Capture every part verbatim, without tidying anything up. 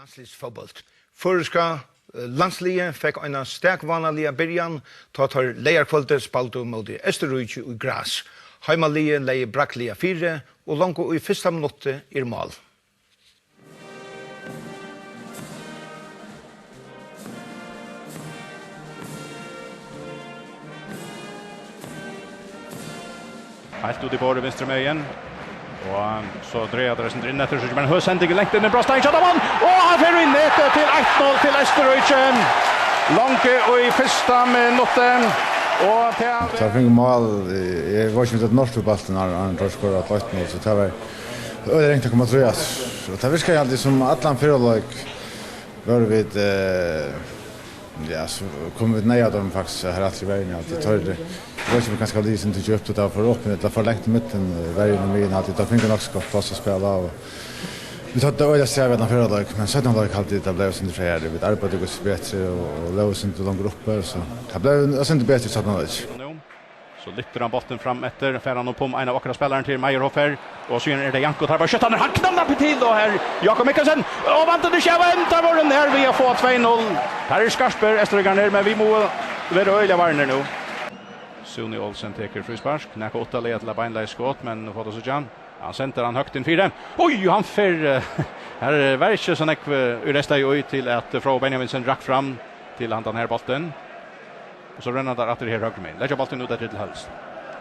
Landsliðsfótbólt. Føroyska, eh, landsliðið fekk eina stak vánaliga byrjan, tá teir leygarkvøldið spældu móti Eysturríki í Graz. Heimaliðið legði brakliga fyri, og longu í fyrsta minutti er mál. Heilt út í borðið vinstru megin. Og so dregur teir seg inn eftir, so kemur ein høg sending langt inn í brotstein, skjóta mann! Og hann fer í netið til eitt null til Eysturríki. Longu í fyrsta minutti. Og til Teir fingu mál, eh, eg veit ikki um tað er norsku bóltin, hann, hann tók skora á eitt null, so tað var øgiliga ringt at koma aftur. Og tað virkaði aldri sum allan fyrra hálvleik vóru vit, eh, ja, so komu vit neyðugt um faktiskt her aftur í verjuni, at tað tørdi. Eg veit ikki um kanska liðið sum tykir upp, tað var for opið, ella for langt í midten, eh, verjuni og miðjuni, at tað fingu nokk so gott pláss at spæla, og vit høvdu øgiliga strævið í fyrra hálvleik, men seinna hálvleik haldi eg tað bleiv sindur frægari. Vit arbeiddu okkum betri og, og lógu sindur longur uppi, so tað bleiv sindur betri í seinna hálvleik. Nú. So lyftir hann bóltin fram eftir, fer hann upp um ein av okkara spælararnar til Meyerhofer, og síðan er tað Janko, teir bara skjóta, hann knallar til, og her Jakob Mikkelsen, og vandin er skjæva enn, teir vóru nær við at fáa tvey null. Teir eru skarpir, eysturríkararnir, men vit mugu vera øgiliga varnir nú. Suni Olsen tekur fríspark, nakað uttarlaga til eitt beinleiðis skot, men fáa tað síggja. Hann sendir hann høgt inn fyri. Oj, hann fer, eh, her var ikki so nógv, eh, í restaði í til at Fróði Benjaminsen rakk fram til handan her bóltin. Og so rennur hann aftur her høgru megin. Leggja bóltin út eftir til Høls.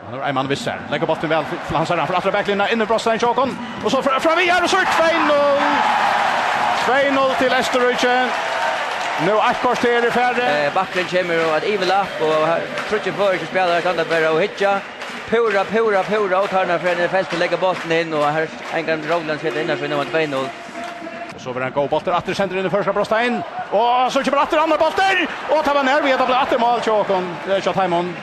Hann hevur ein mann við sær. Leggur bóltin væl til hansara, hann fer aftur á baklinjuna, inn í brotstein hjá okkum. Og so fr-, fram við her, og so er tvey null. Tvey null til Eysturríki. Nú eitt korter er farið. Eh, bakgrunn kemur og eitt yvirlapp, og her, tríggir føroyskir spælarar standa bara og hyggja. Púra, púra, púra ótarnað fyri enn feltið, leggur bóltin inn, og her engan rólan seta innanfyri, nú er tvey null. Og so verður ein góð bóltur aftur, sendur inn í føroyska brotstein. Og so kemur aftur annar bóltur, og tað var nær við, at tað bleiv aftur mál hjá okkum, eh, hjá teimum.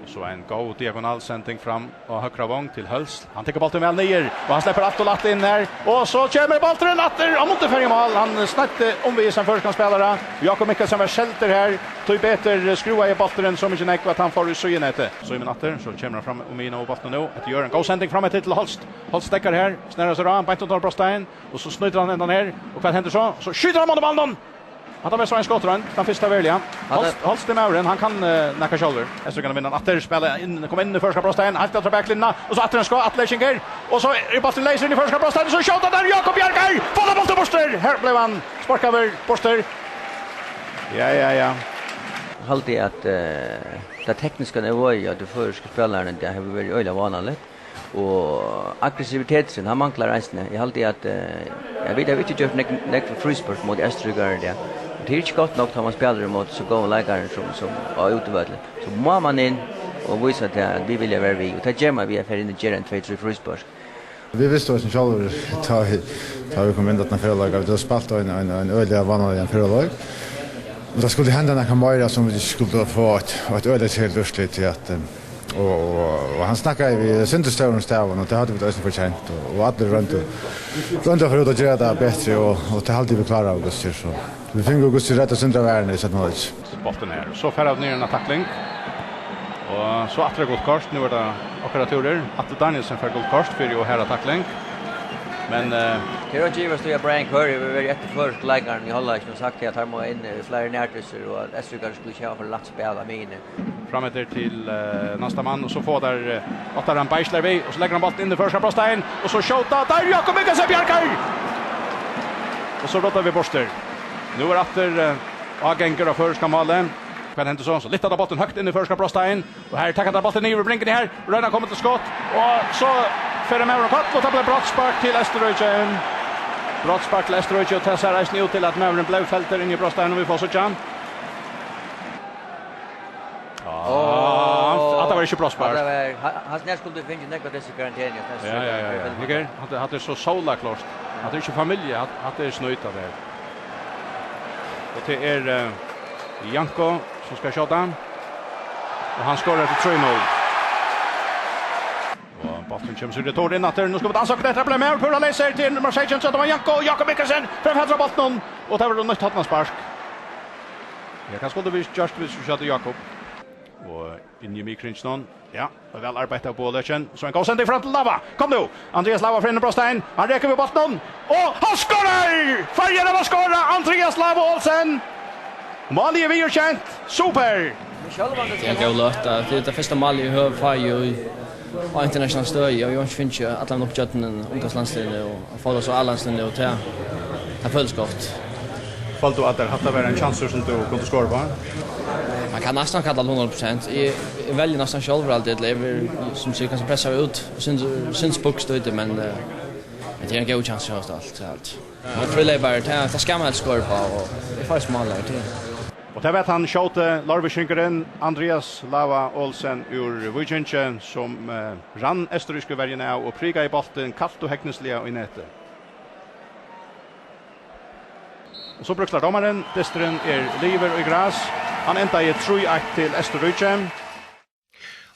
Og so ein góð diagonalsending fram á høgra vong til Høls. Hann tekur bóltin væl niður, og hann sleppur alt og lætt inn her. Og so kemur bólturin aftur, og Mundi fer í mál. Hann sneiddi umvegis ein føroyskan spælara. Jakob Mikkelsen var seldur her. Tíbetur skrúvaði bólturin so mikið nógv, at hann fór í síðunetið. Símun aftur, so kemur hann fram um miðjuna og bóltin nú. Hetta er ein góð sending fram eftir til Holst. Holst steðgar her, snerrar sær á, beint undan brotstein, og so snýtir hann endan her. Og hvat hendir so? So skjýtur hann móti manninum! Hatta var so ein skotroynd, tann fyrsta veruliga. Hatta Holst, Holst er maðurin, hann kann, eh, nakað sjálvur. Eysturríkararnir vinna hann aftur, spæla inn, koma inn í føroyska brotstein, heilt aftur á baklinjuna, og so aftur ein skot, afturleysingur, og so er bólturin leysur inn í føroyska brotstein, so skjóta teir, Jakob bjargar, fáa bóltin burtur, her bleiv hann sparkaður burtur. Ja, ja, ja. Haldi at, eh, tað tekniska niveauið hjá teimum føroysku spælarunum, tað hevur verið øgiliga vánaligt. Og aggressiviteturin, hann manglar eisini. Eg haldi at, eh, ja, vit hava ikki gjørt nógv, nógv fríspark móti Eysturríkarum í dag. Og tað er ikki gott nokk, tá man spælir ímóti so góðum leikarum sum, sum á útivølli. So má man inn og vísa tað, at vit vilja vera við. Og tað ger man við at fara inn og gera ein tvey, trý fríspark. Vit vistu eisini sjálvir, tá vit, tá vit komu inn í hetta fyrra hálvleik, at vit høvdu spælt ein, ein, ein øgiliga vánaligan fyrra hálvleik. Og tað skuldi henda nakað meira, sum vit ikki skuldu fáa eitt, eitt øgiliga keðiligt úrslit til at, eh, og, og, og hann snakkaði við sindur stórum stavum, og tað høvdu vit eisini fortjent, og, og allir royndu, royndu at fara út og gera tað betri, og, og tað haldi eg vit kláraðu, August, so. Vit fingu August til rætt at sindra verðina í seinna hálvleik. Bóltin her. So fer hann niður eina takling. Og so aftur eitt gult kort. Nú er tað okkara túrur. Atli Danielsen fær gult kort fyri ov harða takling. Men, eh, tað er ikki ivast í at Brian Curry hevur verið eftir føroysku leikarunum í hálvleikinum og sagt at teir mugu inn í fleiri nærdyssur og at Eysturríkarar skulu ikki hava for lætt spæl á miðjuni. Fram eftir til, eh, næsta mann, og so fáa teir, eh, Ottar, hann beislar við, og so leggur hann bóltin inn í føroyska brotstein, og so skjóta teir, Jakob Mikkelsen bjargar! Og so rudda vit burtur. Nú er aftur, eh, ágangur á føroyska málið. Hvat hendir so? So lyfta teir bóltin høgt inn í føroyska brotstein, og her taka teir bóltin niður við bringuni her, royna at koma til skot, og so fer ein maður um koll, og tað bleiv brotsspark til Eysturríki. Brotsspark til Eysturríki, og tað sær eisini út til, at maðurin bleiv feldur inn í brotsteininum, vit fáa síggja. Ja, hann, hatta var ikki brotsspark. Hatta var, ha-, hann, hann skuldi fingið nógv av hesi karantenu. Ja, ja, ja, ja. Her, hatta, hatta er so sólaklárt. Hatta er ikki familja, hatta, hatta er snýt, hatta her. Og tað er, eh, Janko, sum skal skjóta. Og hann skorar til trý null. Og bólturin kemur so í retur inn aftur. Nú skulu vit ansa okkum eftir, tað bleiv maður púra leysur til nummar sekstan, so tað var Janko og Jakob Mikkelsen. Fram eftir bóltinum, og tað var nýtt hornaspark. Ja, hvat skuldi vit gjørt, viss vit ikki høvdu Jakob? Og inn í miðkringin. Ja, og væl arbeitt av Boa Løken. So ein góð sending fram til Lava. Kom nú! Andreas Lava frá innan brotstein. Hann rekur við bóltin. Og hann skorar! Føroyar hava skorað! Andreas Lava Olsen! Málið er viðurkent. Super! Tað er ein góð løta. Tað er tað fyrsta málið eg havi fingið í, á internasjonal støði. Eg havi ikki fingið allan uppgjørdina, ungdómslandsliðini og at fáa tað so á landsliðini og tað, tað følist gott. Føldi tú at tær hatta var ein kjansur sum tú kundi skora uppá? Man kann næstan kalla tað hundrað prosent. Eg, eg velji næstan sjálvur altíð, ella eg vil, sum sigur, kanska pressa meg út. Syns, syns bukst úti, men, eh, men tað er ein góð kjansur hjá okkum alt, so alt. Men fríleypari, tað, tað skal man helst skora uppá, og eg fái sum málari til. Og tað var hann skjóti leirvíkingurin Andreas Lava Olsen úr Víkingi, sum, eh, rann eysturrísku verjuna av og prikaði bóltin kalt og hegnisliga í netið. Og so brúklar dómarin, dysturin er liðugur í grás. Hann endaði trý eitt til Eysturríki.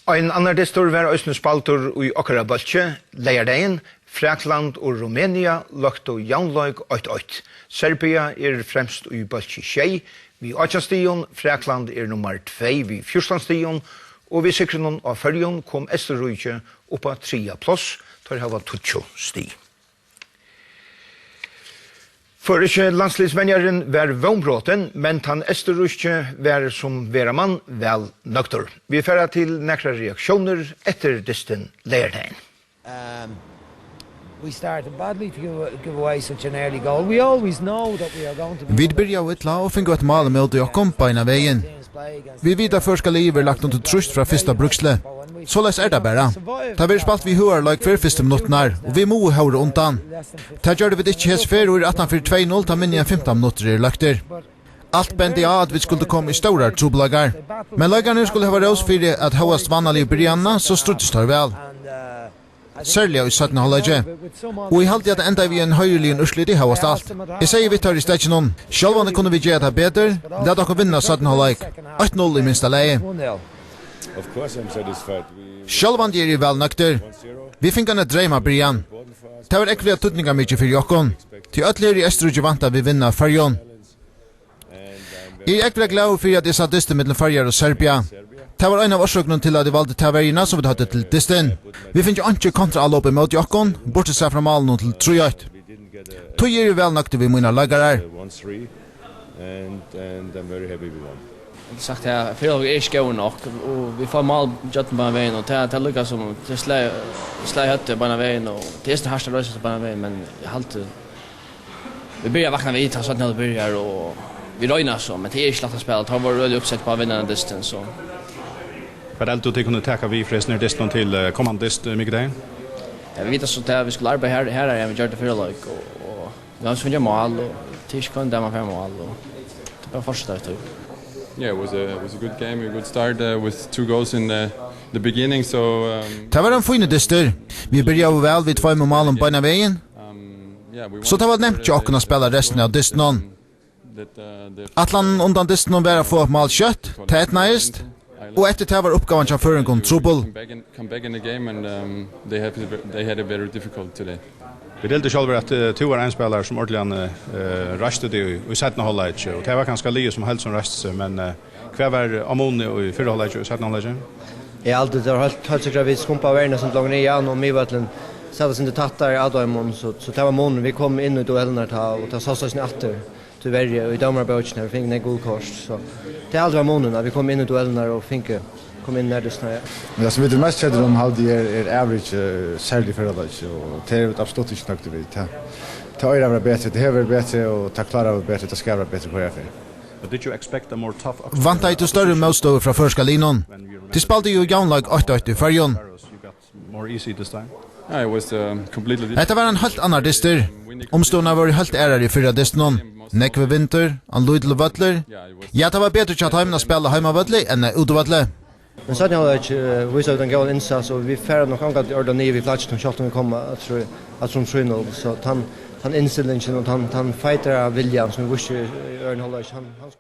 Ein annar dystur var eisini spældur í okkara bólki leygardagin. Frakland og Rumenia løgdu javnleik eitt eitt. Serbia er fremst í bólki sjey við átjan stigum, Frakland er nummar tvey við fjúrtan stigum, og við sigrinum á Føroyum kom Eysturríki upp á triðja pláss, teir hava tíggju stig. Føroyski landsliðsvenjarin var vónbrotin, men tann eysturríski var sum vera man væl nøgdur. Vit fara til nakrar reaktiónir eftir dystin leygardagin. Um, we started badly to give, give away such an early goal. We always know that we are going to be Vit byrjaðu illa og fingu eitt mál ímóti okkum beinan vegin. Vit vita, at føroyska liðið verður lagt undir trýst frá fyrsta brúksli. Soleiðis er tað bara. Tað verður spælt við høgari leik fyri fyrstu minuttirnar, og vit mugu hóra undan. Tað gjørdu vit ikki hesa ferð og eru aftan fyri tvey null, tá minni enn fimtan minuttir eru løgdir. Alt bendi á, at vit skuldu koma í stórar trupulleikar. Men leikararnir skulu hava rós fyri at hóast vánaligu byrjanina, so stríddust teir væl. Serliga í seinna hálvleiki. Og eg haldi, at tað endaði við einum heiðurligum úrsliti hóast alt. Eg segði við teir í steðginum: "Sjálvandi kunnu vit gera tað betur, lat okkum vinna seinna hálvleik. Eitt null í minsta lagi." Of course I'm satisfied. We Sjálvandi eri eg væl nøgdur. Vit fingu eina dreymabyrjan. Tað var ógvuliga týdningarmikið fyri okkum. Tí øll her í Eysturríki vænta, at vit vinna Føroyum. Eg eri ógvuliga glaður fyri, at eg sá dystin millum Føroyar og Serbia. Tað var ein av orsøkunum til, at eg valdi ta verjuna, sum vit høvdu til dystin. Vit fingu einki kontraálop ímóti okkum, burtursæð frá málinum til trý eitt. Tí eri eg væl nøgdur við mínar leikarar. And, and I'm very happy we won. Sagt her, fyri okkum er ikki góður nokk, og vit fáa mál gjøgnum beinan vegin, og tað, tað líkar sum, tað er slag, slag í høvdið beinan vegin, og tað er so hart at reisa seg beinan vegin, men eg haldi, vit byrja at vakna við, tá seinni hálvleikur byrjar, og vit royna so, men tað er ikki lætt at spæla, tá vóru øgiliga uppsett á at vinna dystin, so. Hvat heldur tú, tit kunnu taka við frá hesum her dystinum til, eh, komandi dyst, eh, mikudagin? Ja, vit vita so, at vit skulu arbeiða har, harðari enn vit gjørdu fyrra leik, og, og Vit hava fingið mál, og tað er ikki hvønn dag man fær mál, og tað er bara at fortseta eftir. Yeah, it was a, it was a good game, a good start, uh, with two goals in the, the beginning, so, um, Tað var ein fínur dystur. Vit byrjaðu væl við tveimum málum beinan vegin. Um, yeah, we So tað var nemt hjá okkum at spæla restina av dystinum. That, uh, the Ætlanin undan dystinum var at fáa eitt mál skjótt, tað eydnaðist, og eftir tað var uppgávan hjá føroyingum trupul. Come back in, come back in the game and, um, they have, they had it very difficult today. Vit hildu sjálvir, at, eh, tú var ein spælari, sum ordiliga, eh, reisti teg í, í seinna hálvleiki, og tað var kanska liðið sum heild sum reisti seg, men, eh, hvat var á muni í fyrra hálvleiki og í seinna hálvleiki? Eg haldi, tað var heilt, heilt sikkurt, at vit skumpaðu verjuna eitt sindur longur niðan, og miðvøllin sat eitt sindur tættari at teimum, so, so tað var munin. Vit komu inn í duellarnar tá, og tað sást eisini aftur. Tíverri, í dómarabókini har vit fingu nógv gul kort, so tað er aldrin munin, at vit komu inn í duellarnar og fingu, komu inn nær dystin, ja. Men tað, sum vit eru mest keddir um, haldi eg, er, er average, eh, serliga í fyrra hálvleiki, og tað eru vit absolutt ikki nøgdir við. Tað, tað eigur at vera betri, tað hevur verið betri, og tað klárar vit betri, tað skal vera betri hvørja ferð. But did you expect a more tough opposition? Væntaði tú størri mótstøðu frá føroyska liðnum? Tit spældu jú javnleik eitt eitt í Føroyum. More easy this time? Yeah, it was, um, completely different. Hetta var ein heilt annar dystur. Umstøðurnar vóru heilt aðrar í fyrra dystinum. Nógvur vindur, ein lítil vøllur. Ja, tað var betri hjá teimum at spæla á heimavølli enn á útivølli. Men seinni hálvleik, eh, vísa vit ein góðan innsats, og vit fara nokk ongantíð ordiliga niður við plakinum, sjálvt um vit koma aftur, aftur um trý null. So tann, tann innstillingin og tann, tann fightaraviljan, sum vit vístu í, í øðrum hálvleik, hann, hann